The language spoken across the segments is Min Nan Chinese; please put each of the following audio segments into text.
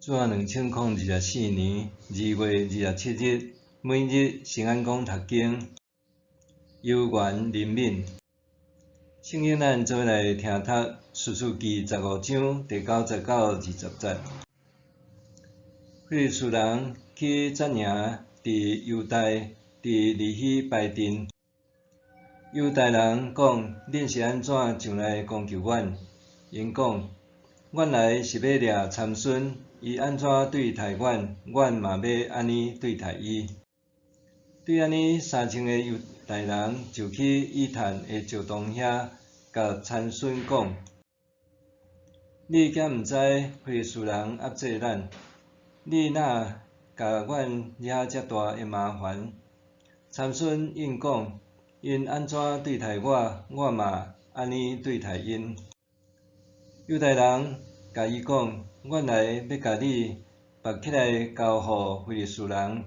主後2024年2月27日，每日聖安講讀經，猶原憐憫。聖經咱做伙來聽讀《士師記》15章第9節到20節。非利士人去紮營佇猶大，佇利希擺陣。猶大人講：恁是按怎上來攻擊阮？𪜶講：阮來是欲掠參孫，伊按怎對待阮，阮嘛欲按呢對待伊。對按呢，3000個猶大人就去以坦的石洞遐，共參孫講：你敢毋知非利士人壓制咱？你哪共阮惹遮大的麻煩？參孫應講：𪜶按怎對待我，我嘛按呢對待𪜶。猶大人共伊講：阮來欲共你縛起來交予非利士人。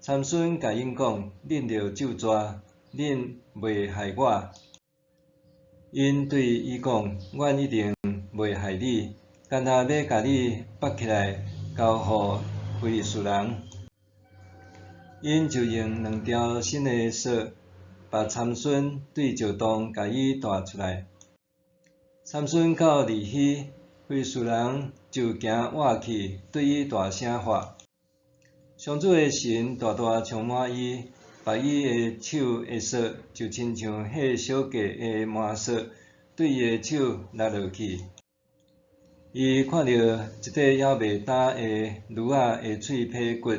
參孫共𪜶講：恁著咒詛，恁袂害我。𪜶對伊講：阮一定袂害你，干焦欲共你縛起來交予非利士人。𪜶就用兩條新的索，縛參孫對石洞共伊帶出來。參孫到利希，非利士人就行倚去，對伊大聲喝。上主的神大大充滿伊，縛伊的手的索就親像繫小架的麻索，對伊的手落落去。伊看著一塊猶未焦的驢仔的喙䫌骨，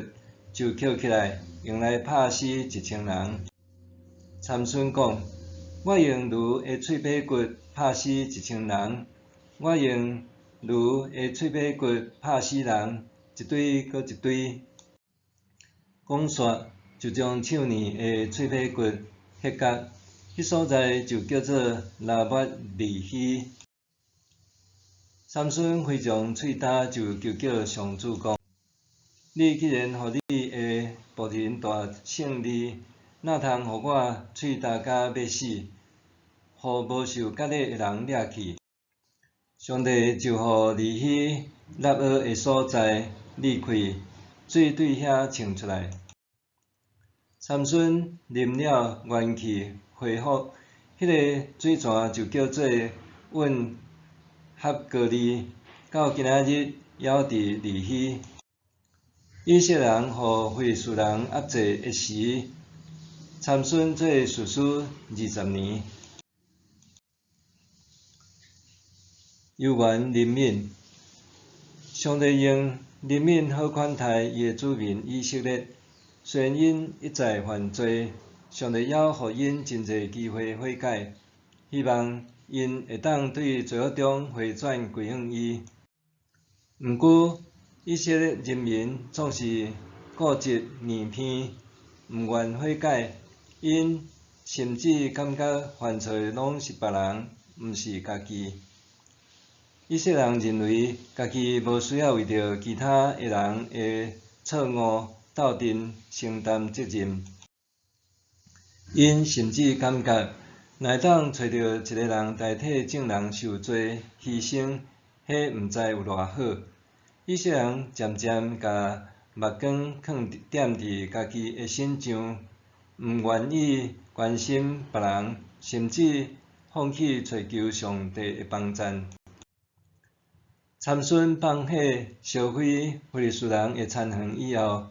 就抾起來，用來拍死1000人。參孫講：我用驢的喙䫌骨拍死一千人，我用驢的喙䫌骨拍死人，一堆閣一堆。講煞，就將手呢的喙䫌骨彼角，彼所在就叫做拉抹利希。參孫非常喙焦，就求叫上主講：你既然予你的僕人大勝利，哪通予我喙焦甲欲死，予無受割禮的人掠去？上帝就予利希納蚵的所在裂開，水對遐衝出來。參孫啉了元氣恢復，彼个水泉就叫做隱合歌利，到今仔日猶佇利希。以色列人予非利士人壓制的時，參孫做士師20年。猶原憐憫，上帝用憐憫好款待伊的子民以色列。雖然𪜶一再犯罪，上帝猶予𪜶真濟機會悔改，希望𪜶會當對罪惡中回轉歸向伊。毋過，以色列人民總是固執硬偏，毋願悔改。𪜶甚至感覺犯錯攏是別人，毋是家己。以色列人認為家己無需要為著其他的人的錯誤鬥陣承擔責任。𪜶甚至感覺，若會當揣著一个人代替眾人受罪犧牲，彼毋知有偌好。以色列人漸漸共目光囥踮佇家己的身上，毋願意關心別人，甚至放棄揣求上帝的幫贊。參孫放火燒毀非利士人的田園以後，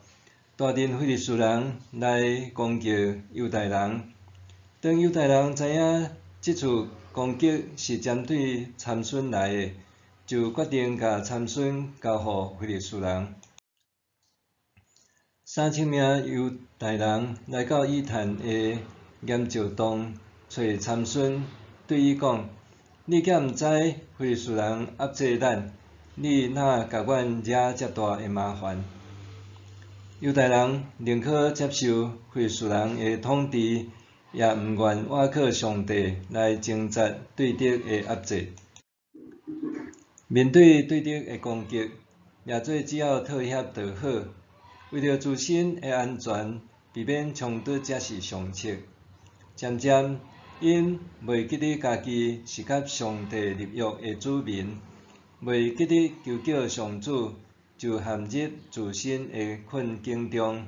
大陣非利士人來攻擊猶大人。當猶大人知影這次攻擊是針對參孫來的，就決定共參孫交予非利士人。3000名猶大人來到以坦的岩石洞，揣參孫，對伊講：你敢毋知非利士人壓制咱？你哪共阮惹遮大的麻煩？猶大人寧可接受非利士人的統治，也毋願倚靠上帝來掙脫對敵的壓制。面對對敵的攻擊，掠做只要妥協就好，為著自身的安全，避免衝突才是上策。漸漸，𪜶袂記得家己是佮上帝立約的子民，袂記得求叫上主就陷入自身的困境中。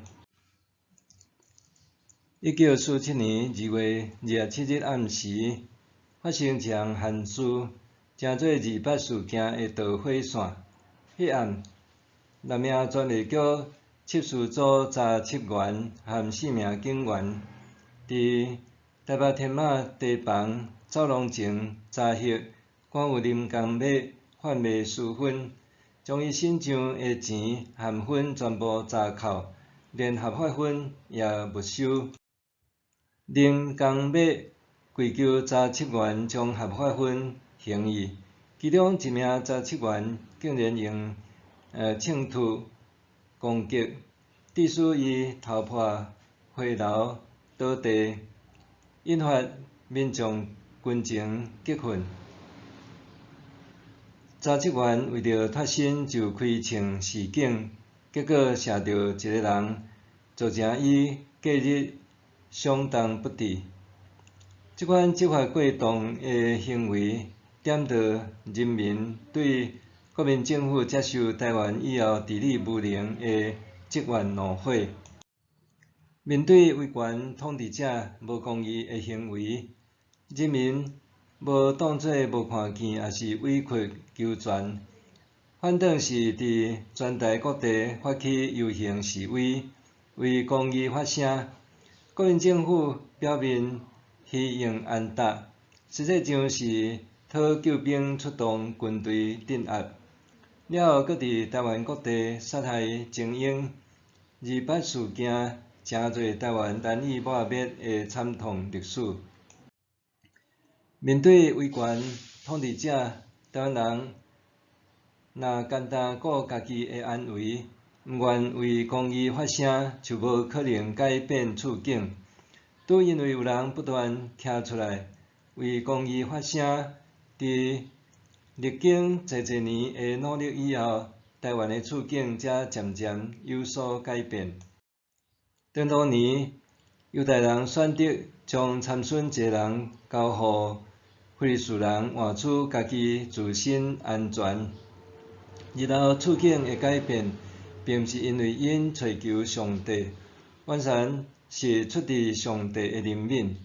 1947年2月27日暗時，發生一項憾事，稱做二八事件的導火線。彼暗，南亞專賣局緝私組查緝員和四名警員，佇台北天馬堤防走廊前查核，看有林江馬販賣私分，將伊身上的錢和分全部查扣，連合法分也沒收。林江馬跪求查緝員將合法分還伊，其中一名查緝員竟然用銃托攻擊，致使伊頭破血流倒地，引發民眾群情激憤。查緝員為著脫身就開槍示警，結果射著一个人，造成伊隔日傷重不治。這款執法過當的行為，點著人民對國民政府接受臺灣以後治理無能的積怨怒火。面對威權統治者無公義的行為，人民無當做無看見，抑是委曲求全，反倒是佇全台各地發起遊行示威，為公義發聲。國民政府表面虛應安答，實際上是討救兵出動軍隊鎮壓，了後閣佇臺灣各地殺害精英。二八事件成做臺灣難以抹滅的慘痛歷史。面對威權統治者，臺灣人若簡單顧家己的安危，毋願為公義發聲，就無可能改變處境。拄因為有人不斷徛出來為公義發聲，佇歷經濟濟年的努力以後，臺灣的處境才漸漸有所改變。當當年，猶太人選擇將參孫一个人交予非利士人，換取家己自身安全。日後處境的改變，並毋是因為𪜶揣求上帝，完全是出自上帝的憐憫。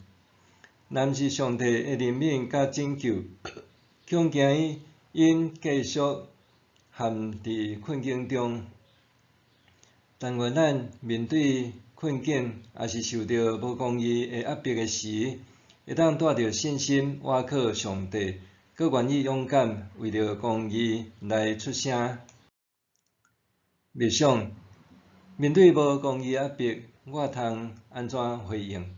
若毋是上帝的憐憫佮拯救，恐驚𪜶繼續陷佇困境中。但願咱面對困境，抑是受著無公義的壓迫的時，會當帶著信心倚靠上帝，閣願意勇敢為著公義來出聲。默想，面對無公義壓迫，我通按怎回應？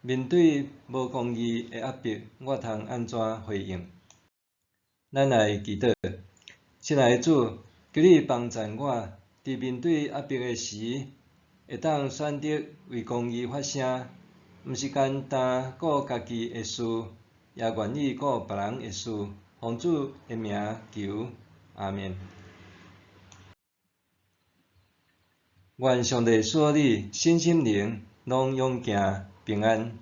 面對無公義的壓迫，我通按怎回應？咱來祈禱，親愛的主，求你幫贊我，佇面對壓迫的時，會當選擇為公義發聲，毋是簡單顧家己的事，也願意顧別人的事。奉主的名求，阿們。願上帝賜予你身心靈攏勇健平安。